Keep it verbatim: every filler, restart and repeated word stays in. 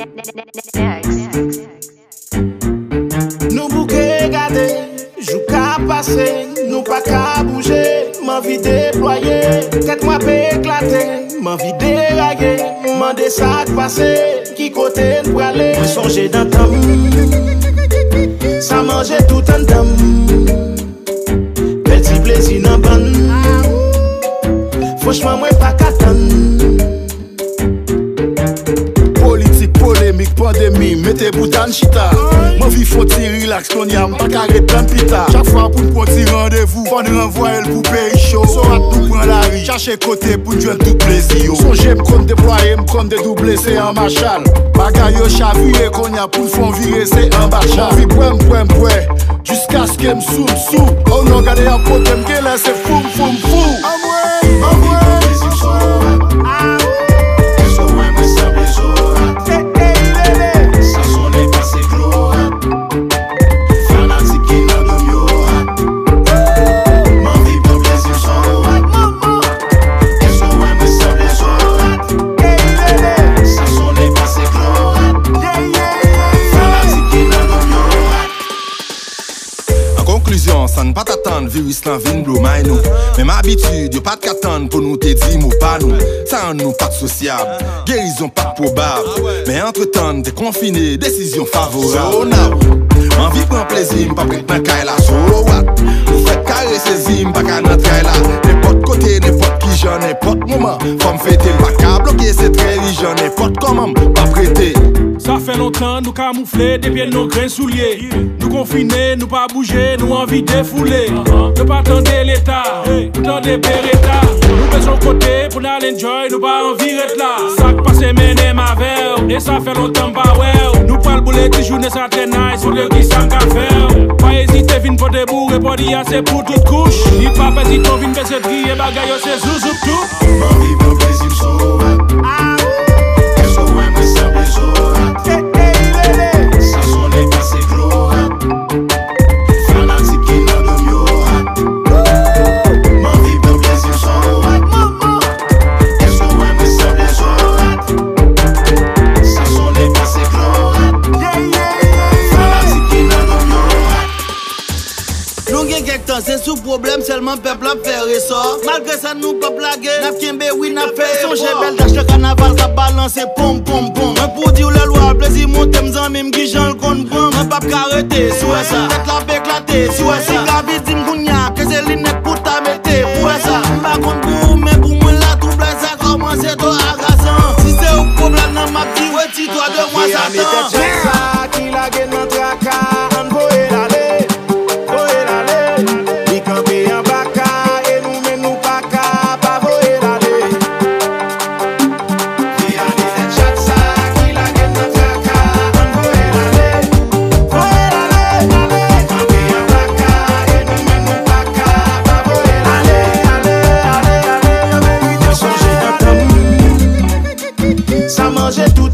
Nou bouke gade, jou ka pase, nou pa ka bouje. M anvi deplwaye, tèt mwen ap eklate. M anvi deraye, mande sa k pase, ki kote n prale. Mwen sonje nan tan m, sa manje tout anndan m. Bèl ti plezi nan bann. Franchman, mwen pa ka tann. Politik, polemik, pandemi, mete bouda n chita. M anvi fè yon ti rilaks kounye a, m pa ka ret tann pita. Chak fwa pou n pran ti randevou, fò n ranvwaye l pou peyi cho. Sorat nou pran lari, chache kote pou n jwenn tout plezi yo. Sonje m konn deplwaye, m konn dedouble, se an machal. Bagay yo chavire kounye a, pou n fè yon vire, se anba chal. M anvi bwè, m bwè, m bwè. Jiskaske m sou, m sou. Oh non, gade yon kote m genlè se fou, m fou, m fou. Anmwey, anmwey. Èske w wè mwen sanble Zorat? Sa sonnen pase klorat. Fanatik ki nan do m yo rat. M anvi pran plezi m san rat. Èske w wè mwen sanble Zorat? Sa sonnen pase klorat. Fanatik ki nan do m yo rat. An konklizyon, san n pa t atann, viris lan vin blomay nou. Menm abitid, yo pa t ka tann pou nou te di mo pa nou. Sa rann nou pa t sosyab, gerizon pa t pwobab. Men antretan, n te konfine, desizyon favorab. So now, m anvi pran plezi, m p ap ret nan kay la. So what? Ou fèk kare sezi, m pa ka nan tray la. Nenpòt kote, nenpòt kijan, nenpòt moman, fò m fete. M pa ka bloke, se trè ijan, nenpòt kòman, m p ap rete. Sa fè lontan nou kamoufle de pye n nan grenn soulye. Nou konfine, nou pa bouje, nou anvi defoule. Yo pa tande leta, nou tande bereta. Nou bezwen kote pou n al enjoy, nou pa anvi ret la. Sa k pase mennen m avè w, e sa fè lontan m pa wè w. Nou pral boule ti jounen sa trè nice, montre w kisa m ka fè w. Pa ezite vin pote boure, pòdi a se pou tout kouch. Hip hop eziton vin peze triye bagay yo se zouzouk tou. M anvi pran plezi m Zorat. Èske w wè mwen sanble Zorat? Sa sonnen pase klorat. Fanatik ki nan do m yo rat. M anvi pran plezi m Zorat. Èske w wè mwen sanble Zorat? Sa sonnen pase klorat. Fanatik ki nan do m yo rat. Nou gen kèk tan, se sou pwoblèm sèlman pèp la ap fè resò. Malgre sa, nou p ap lage, n ap kenbe, wi, n ap fè efò. Sonje bèl dach nan kanaval k ap balanse, ponm, ponm, ponm. Mwen pou di w lè lwa plezi monte m, zanmi m, kijan l konn pran. Mwen p ap ka rete, si w wè sa. Tèt la ap eklate, si w wè sa. Si w ka vin di m kounye a, ke se linèt pou ta mete, pou w wè sa. M pa konn pou ou, men pou mwen la, tout blèz sa kòmanse twò agazan. Si se ou k pwoblèm nan, m ap di, retire twa de mwa Satan. Chak sa ki lage nan traka, ann voye l ale. Voye l ale. Li kanpe anba ka e nou menm nou pa ka pa voye l ale. Chak sa ki lage n nan traka, ann voye l ale. Voye l ale, ale. Li kanpe anba ka e nou menm nou pa ka pa voye l ale. Ale, ale, ale, yo merite. Mwen sonje nan tan m. Sa manje tout